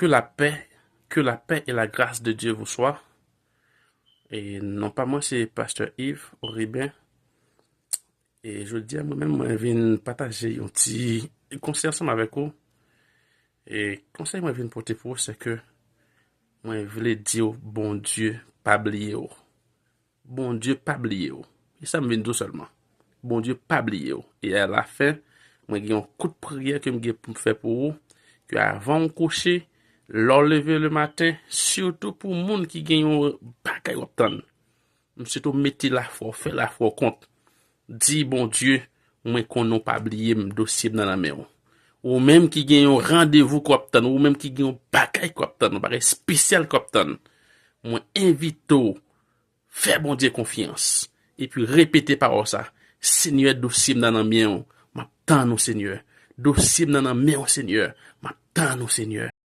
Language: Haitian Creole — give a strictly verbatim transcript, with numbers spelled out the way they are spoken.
Que la paix, que la paix et la grâce de Dieu vous soit. E non pa mwen, se Pastè Yves Oriben. E jodi a, mwen menm, mwen vin pataje yon ti konsèy ansanm avèk ou. E konsèy mwen vin pote pou ou, se ke mwen vle di w, Bondye pa bliye w. Bondye pa bliye w. E sa m vin di w sèlman. Bondye pa bliye w. E a la fen, mwen gen yon kout priyè ke m gen pou m fè pou ou, ke avan w kouche, lè w leve le maten, sitou pou moun ki gen yon bagay w ap tann, m swete w mete lafwa w, fè lafwa w kont. Di Bondye, mwen konnen w pa bliye m, dosye m nan nan men w. Ou menm ki gen yon randevou k w ap tann, ou menm ki gen yon bagay k w ap tann, yon bagay espesyal k w ap tann, mwen envite w, fè Bondye konfyans. Epi repete pawòl sa, Senyè, dosye m nan nan men w, m ap tann ou, Senyè. Dosye m nan nan men w, Senyè, m ap tann ou, Senyè.